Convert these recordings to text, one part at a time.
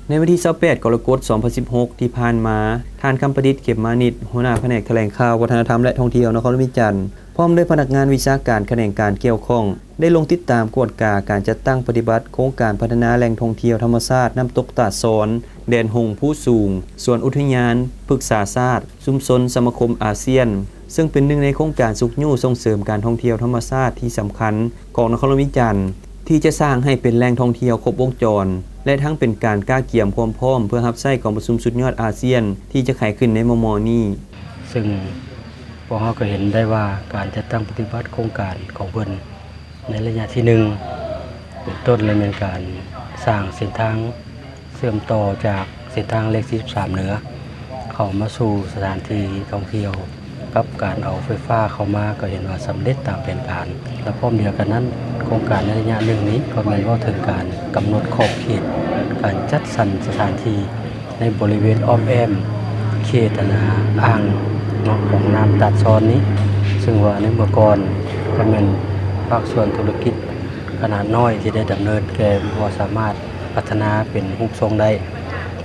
ໃນວັນທີຊາວແປດ ກໍລະກົດ ສອງພັນສິບຫົກ ທີ່ຜ່ານມາ, ທ່ານ ຄຳປະດິດ ເຂັມມານິດ ຫົວໜ້າພະແນກຖະແຫຼງຂ່າວ ວັດທະນະທຳ ແລະ ທ່ອງທ່ຽວ ນະຄອນຫຼວງວຽງຈັນ ພ້ອມດ້ວຍພະນັກງານວິຊາການຂະແໜງການກ່ຽວຂ້ອງ ໄດ້ລົງຕິດຕາມກວດກາການຈັດຕັ້ງປະຕິບັດໂຄງການພັດທະນາແຫຼ່ງທ່ອງທ່ຽວທຳມະຊາດນ້ຳຕົກຕາດຊອນ, ແດນຫົງພູສູງ, ສວນອຸທິຍານພຶກສາຊາດ, ຊຸມຊົນສະມາຄົມອາຊຽນ, ເຊິ່ງເປັນໜຶ່ງໃນໂຄງການຊຸກຍູ້ສົ່ງເສີມການທ່ອງທ່ຽວທຳມະຊາດທີ່ສຳຄັນຂອງນະຄອນຫຼວງວຽງຈັນ ທີ່ຈະສ້າງໃຫ້ເປັນແຫຼ່ງທ່ອງທ່ຽວຄົບວົງຈອນ ແລະ ທັງເປັນການກະກຽມຄວາມພ້ອມເພື່ອຮັບໃຊ້ກອງປະຊຸມສຸດຍອດອາຊຽນທີ່ຈະໄຂຂຶ້ນໃນມໍ່ໆນີ້. ເຊິ່ງພວກເຮົາກໍເຫັນໄດ້ວ່າການຈັດຕັ້ງປະຕິບັດໂຄງການຂອງເພິ່ນໃນໄລຍະທີໜຶ່ງ ເປັນຕົ້ນແລະແມ່ນການສ້າງເສັ້ນທາງ ເຊື່ອມຕໍ່ຈາກເສັ້ນທາງເລກສີ່ສິບສາມເໜືອ ເຂົ້າມາສູ່ສະຖານທີ່ທ່ອງທ່ຽວ ກັບການເອົາໄຟຟ້າເຂົ້າມາ ກໍເຫັນວ່າສຳເລັດຕາມແຜນການ ແລະ ພ້ອມດຽວກັນນັ້ນ ໂຄງການໃນໄລຍະໜຶ່ງນີ້ ກໍແມ່ນເວົ້າເຖິງການກຳນົດຂອບເຂດ ການຈັດສັນສະຖານທີ່ໃນບໍລິເວນອ້ອມແອ້ມເຂດ ອັນນ່າ ອ່າງເນາະ ຂອງນ້ຳຕາດຊອນນີ້ ເຊິ່ງວ່າໃນເມື່ອກ່ອນ ກໍແມ່ນພາກສ່ວນທຸລະກິດຂະໜາດນ້ອຍທີ່ໄດ້ດຳເນີນ ແຕ່ບໍ່ສາມາດ ພັດທະນາເປັນຮູບຊົງໄດ້.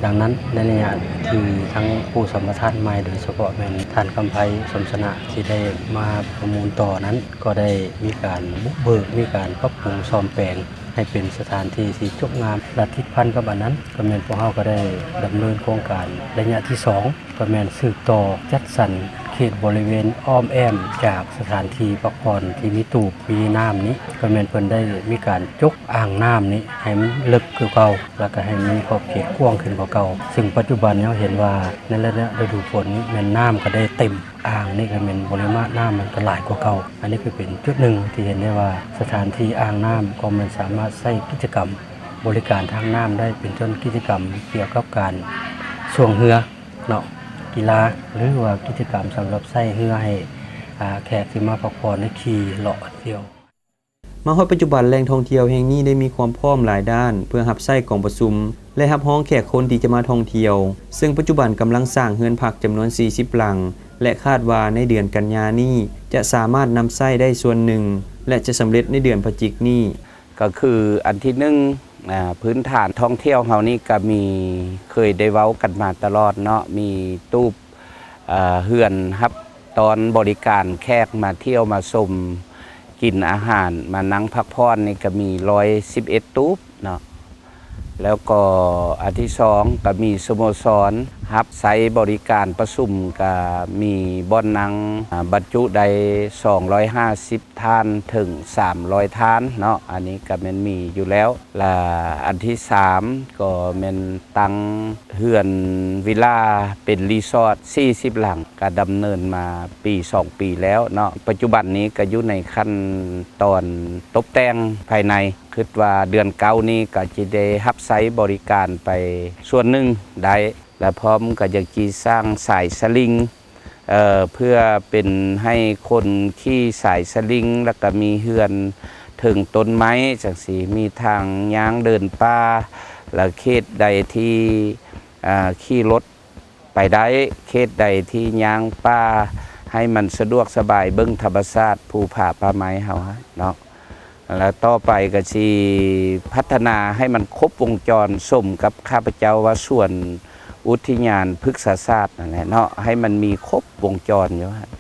ດັ່ງນັ້ນ ໃນໄລຍະທີ່ທັງຜູ້ສຳປະທານໃໝ່ ໂດຍສະເພາະແມ່ນທ່ານ ຄຳໄພ ສົມຊະນະ ທີ່ໄດ້ມາປະມູນຕໍ່ນັ້ນ ກໍໄດ້ມີການບຸກເບີກ ມີການປັບປຸງສ້ອມແປງໃຫ້ເປັນສະຖານທີ່ທີ່ຈົບງາມ ແລະ ຕິດພັນກັບອັນນັ້ນ ກໍແມ່ນພວກເຮົາກໍໄດ້ດຳເນີນໂຄງການໄລຍະທີສອງ ກໍແມ່ນສືບຕໍ່ຈັດສັນເຂດບໍລິເວນອ້ອມແອ້ມຈາກສະຖານທີ່ພັກຜ່ອນທີ່ມີຕູບ ມີນ້ຳນີ້ ກໍແມ່ນເພິ່ນໄດ້ມີການຈົກອ່າງນ້ຳນີ້ໃຫ້ມັນເລິກກວ່າເກົ່າ ແລ້ວກໍໃຫ້ມີຂອບເຂດກວ້າງຂຶ້ນກວ່າເກົ່າ. ເຊິ່ງປັດຈຸບັນເຮົາເຫັນວ່າໃນໄລຍະລະດູຝົນນີ້ແມ່ນນ້ຳກໍໄດ້ເຕັມອ່າງນີ້ ກໍແມ່ນປະລິມານນ້ຳມັນກໍຫຼາຍກວ່າເກົ່າ. ອັນນີ້ກໍເປັນຈຸດໜຶ່ງທີ່ເຫັນໄດ້ວ່າສະຖານທີ່ອ່າງນ້ຳກໍແມ່ນສາມາດໃຊ້ກິດຈະກຳບໍລິການທາງນ້ຳໄດ້ ເປັນຕົ້ນກິດຈະກຳກ່ຽວກັບການຊ່ວງເຮືອ ເນາະ ກິລາ ຫຼືວ່າກິດຈະກຳສຳລັບໃຊ້ເຮືອໃຫ້ ອາ ແຂກທີ່ມາພັກຜ່ອນໄດ້ຂີ່ເລາະທ່ຽວ. ມາຮອດປັດຈຸບັນ ແຫຼ່ງທ່ອງທ່ຽວແຫ່ງນີ້ໄດ້ມີຄວາມພ້ອມຫຼາຍດ້ານ ເພື່ອຮັບໃຊ້ກອງປະຊຸມ ແລະ ຮັບຮອງແຂກຄົນທີ່ຈະມາທ່ອງທ່ຽວ, ເຊິ່ງປັດຈຸບັນກຳລັງສ້າງເຮືອນພັກຈຳນວນສີ່ສິບຫຼັງ ແລະ ຄາດວ່າໃນເດືອນກັນຍານີ້ຈະສາມາດນຳໃຊ້ໄດ້ສ່ວນໜຶ່ງ ແລະ ຈະສຳເລັດໃນເດືອນພະຈິກນີ້. ກໍຄືອັນທີໜຶ່ງ ອາ ພື້ນຖານທ່ອງທ່ຽວເຮົານີ້ກໍມີ ເຄີຍໄດ້ເວົ້າກັນມາຕະຫຼອດເນາະ ມີຕູບ ເອີ ເຮືອນຮັບຕ້ອນບໍລິການແຂກມາທ່ຽວມາຊົມ ກິນອາຫານ ມານັ່ງພັກຜ່ອນນີ້ກໍມີຮ້ອຍສິບເອັດຕູບເນາະ ແລ້ວກໍອັນທີສອງກໍມີສະໂມສອນຮັບໃຊ້ບໍລິການປະຊຸມ ກໍມີບ່ອນນັ່ງ ອາ ບັນຈຸໄດ້ສອງຮ້ອຍຫ້າສິບ ທ່ານເຖິງສາມຮ້ອຍທ່ານເນາະ ອັນນີ້ກໍແມ່ນມີຢູ່ແລ້ວ ລະອັນທີສາມກໍແມ່ນຕັ້ງເຮືອນວິລາເປັນຣີສອດສີ່ສິບຫຼັງ ກໍດຳເນີນມາປີສອງປີແລ້ວເນາະ ປັດຈຸບັນນີ້ກໍຢູ່ໃນຂັ້ນຕອນຕົບແຕ່ງພາຍໃນ ຄິດວ່າເດືອນເກົ້ານີ້ກໍຈະໄດ້ຮັບໃຊ້ບໍລິການໄປສ່ວນໜຶ່ງໄດ້ ລະພ້ອມກໍຢາກຊິສ້າງສາຍສະລິງ ເອີ ເພື່ອເປັນໃຫ້ຄົນຂີ່ສາຍສະລິງ ແລ້ວກະມີເຮືອນເທິງຕົ້ນໄມ້ຈັ່ງຊີ້ ມີທາງຍ່າງເດີນປ່າ ແລະ ເຂດໃດທີ່ ອາ ຂີ່ລົດໄປໄດ້ ເຂດໃດທີ່ຍ່າງປ່າ ໃຫ້ມັນສະດວກສະບາຍ ເບິ່ງທຳມະຊາດພູຜາປ່າໄມ້ເຮົາເນາະ. ແລ້ວຕໍ່ໄປກໍຊິພັດທະນາໃຫ້ມັນຄົບວົງຈອນ ສົມກັບຂ້າພະເຈົ້າວ່າສວນອຸທິຍານພຶກສາສາດນັ້ນແຫຼະເນາະ ໃຫ້ມັນມີຄົບວົງຈອນຢູ່ຫັ້ນ.